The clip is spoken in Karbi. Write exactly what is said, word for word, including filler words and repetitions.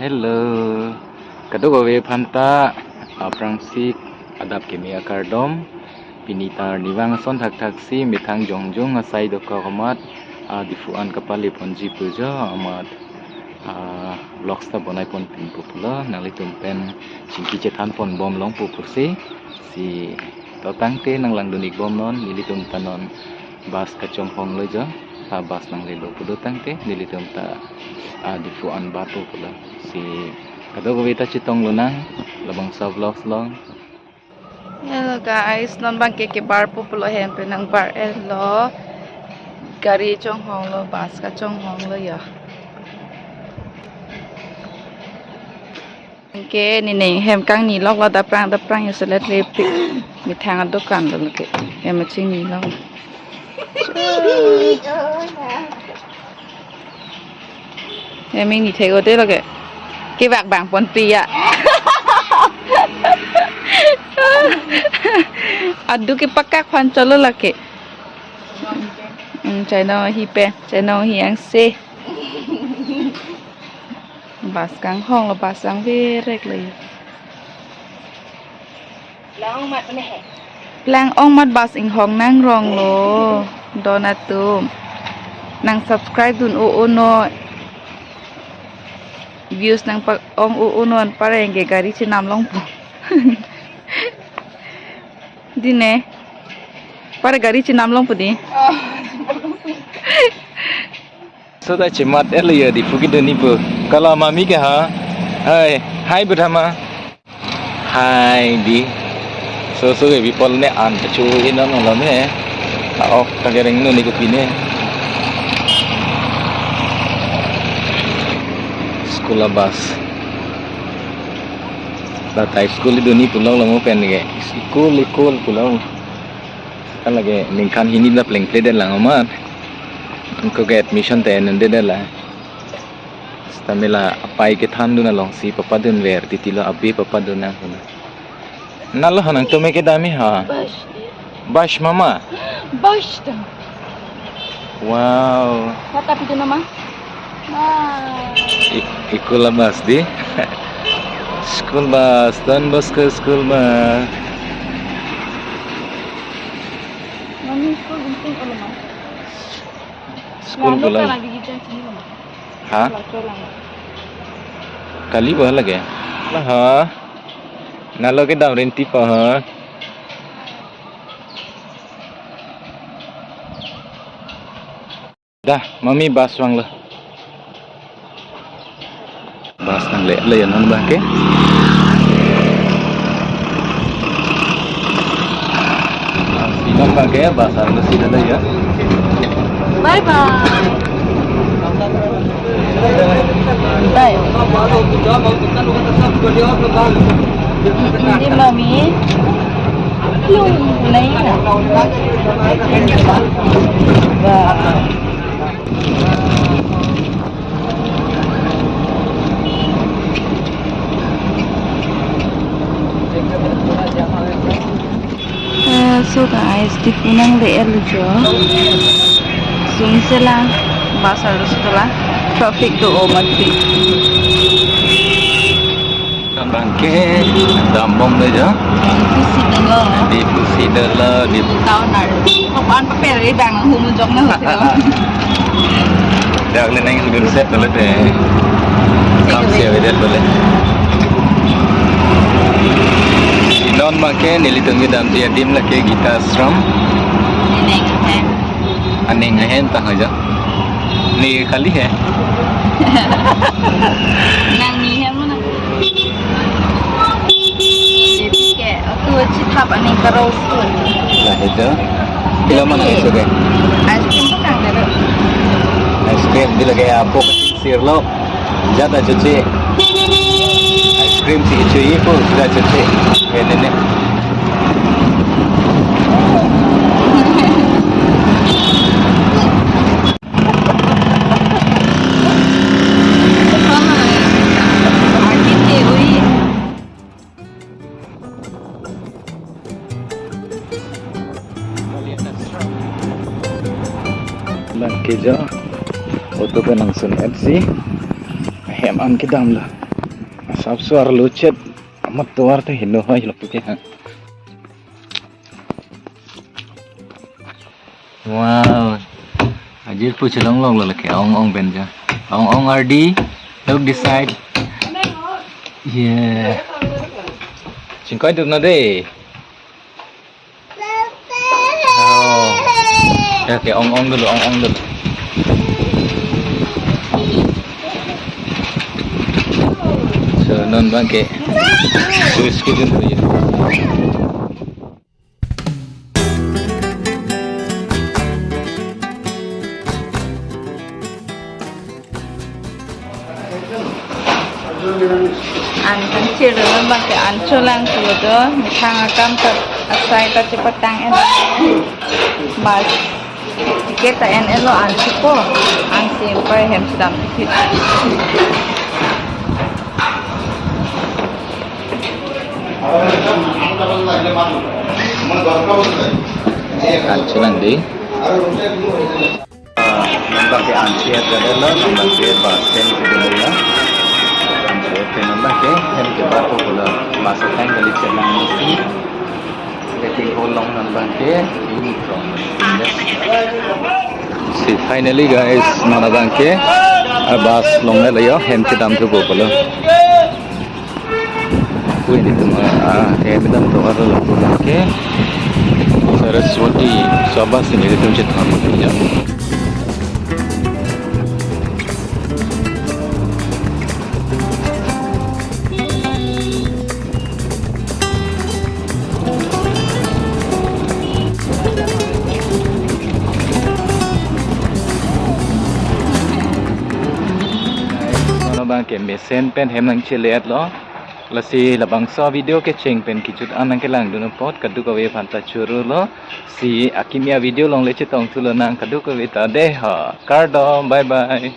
Hello. Kadokave aphanta aphrangsi adap keme akardom. Pini ta arnivang ason thakthaksi methang jongjong asai dokok amat, ah, Diphu an kapale ponji pu jo amat, ah, vlogs ta bonai ponpinpo pulo, nanglitum pen chingki chethan ponbom longpo pusi, si to tangte nanglangdun-ikbomnon, nelitum ta non bus kachonghonglo jo, ta bus nanglelo pu do tangte nelitum ta, ah, Diphu an barpo pulo. Si kadokave ta chetonglonang labangso vlogs along. Hello guys, non abangke kebarpo pulo, hem pen nangbar-etlo. Gari chonghonglo, bus kachonghonglo ya. Anke nening hem kangniloklo, daprang daprang ya, selet lepik. Methang adokan lo lake. Hem chingnilok. Hem ingni thek-o te lake. Kevak bang ponpi ya. Adu kepakak phan cholo lake. Hmm, chainong ahi pen, chainong ahi angse. Bus kanghonglo, bus kangverek lo ya. Lang-ong mat bus inghong nangronglo, don atum. Nang subscribe dun o o non. Views nangpa-ong o o non, pareng ke gari chenam longpo. Dine. Pare gari chenam longpo di. So ta chemat-etlo ya Diphu kedun-ikpo. Kala mami ke ha. Hai, hai bethama. Hai di. So so ke bipol ne an chu inon lo ne. Ah, ok, kakereng nu ni kopi ne. School bus. Latai school dun-ik pulo, long pen ke. School, school pulo. Kan lake ningkan hini la plengple det lang amat. Anke ke admission ta en-un det la. Seta mela apai kethan dun alongsi papadunver titilo, abi papadun nang huna. Nalo hanang tome kedam-i ha. Bash. Bash mama. Bash ta. Wow. Kata pidun nama? Wah. I-, school bus di. School bus, Don Bosco school bus. Mami school bunting ko lemah. School. Lalu pulang. Kan lagi kita sini lemah. Ha? Lalu pulang. Kali ba lake. Lah ha. Nalo kedam rinti pa ha. Dah, mami bus vanglo. Bus nangle-lo ya non abangke. Si non abangke bus arlo si dada ya. Bye bye. Bye. Hindi, mami. Yung, na yun. Bye. Eh, so guys, Diphu nangle-etlo jo. Sung selang, bus arlo setola, traffic do-o mati. Abangke dambom le jo. Diphu si dolo. Diphu si dolo, Diphu. Town arlo. Topan papel ri bang hum jong na hotel. Dak le nang dun set le te. Kam sia vedet le. Si non abangke nelitum kedamji adim lake Gita Ashram. Aning ahem. Aning ahem ta ha jo. Ne kali he. Nangni hem na. Baby ke, atu chithap aning karo school. Lah itu. Pila mana isu ke? Ice cream to kangdero. Ice cream, bila ke apo sirlo. Jat achoche. Ice cream si ichu ipo, sudah achoche. Ini nih. Abangke jo auto pen nangsun-etsi ahem an kedamlo. Apso arlo chet amat tovar te heno hai lo puke ha. Wow. Ajir pu chelong long lo lake ong ong pen ja. Ong ong ardi. Look this side. Yeah. Chingkoi duk na de. Oh. Okay, ong ong dulu, ong ong dulu. So, non bangke. Terus ke dulu ya. An kan chirlo bangke an cholang pulo do, methang akam ta asai ta chepatang en. Bas. Ticket ta en-elo an chipo. An si empai hem chedam ticket. An cholang de. Nonbangke ansi at gadelo, nonbangke bus stand ke dolo ya. Ansi at nonbangke hem ke bato bola. Bus stand kali chelang mesti. Waiting hall along nonbangke in from Indus. See, finally guys, nonbangke, ah, bus longle lo yo, hem kedam thupo pulo. Wih, di tuma, ah, kayak bilang tuh, ada lagu ke Saraswati, Sabah sini, itu cethan, ya. Nonbangke mesen pen hem nangchele-etlo. Lasi labangso video kecheng pen kejut an nangkelangdun apot kadokave aphan ta choro lo. Si akimi avideo along le chetong thulo nang kadokave ta de ha. Kardom, bye bye.